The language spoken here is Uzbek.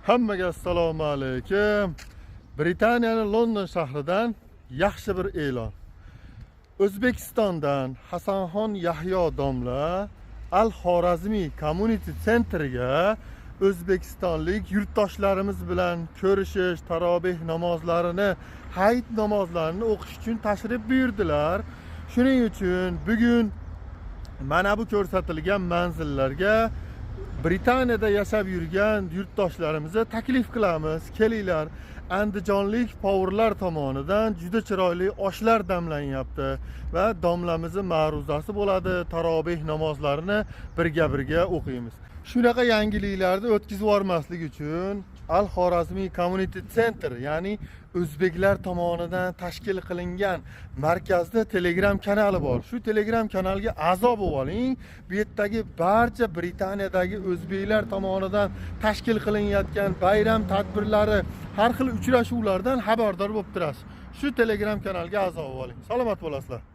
Hammaga assalomu alaykum. Britaniyaning London shahridan yaxshi bir e'lon. O'zbekistondan Hasanxon Yahyo domla Al Xorazmiy Community Centerga o'zbekistonlik yurtdoshlarimiz bilan ko'rishish, tarobih namozlarini, hayit namozlarini o'qish uchun tashrif buyurdilar. Shuning uchun bugun mana bu ko'rsatilgan manzillarga Britaniyada yashab yurgan yurtdoshlarimizni taklif qilamiz. Kelinglar, andijonlik povurlar tomonidan juda chiroyli oshlar damlanyapti va domlamizni ma'ruzasi bo'ladi. Tarobih namozlarini birga-birga o'qiymiz. Shunaqa yangiliklarni o'tkazib yubormaslik uchun Al Xorazmiy Community Center, ya'ni o'zbeklar tomonidan tashkil qilingan markazda Telegram kanali bor. Shu Telegram kanalga a'zo bo'lib oling. Bu yerdagi barcha Britaniyadagi o'zbeklar tomonidan tashkil qilinayotgan bayram tadbirlari, har xil uchrashuvlardan xabardor bo'lib turasiz. Shu Telegram kanalga a'zo bo'lib oling. Salomat bo'lasizlar.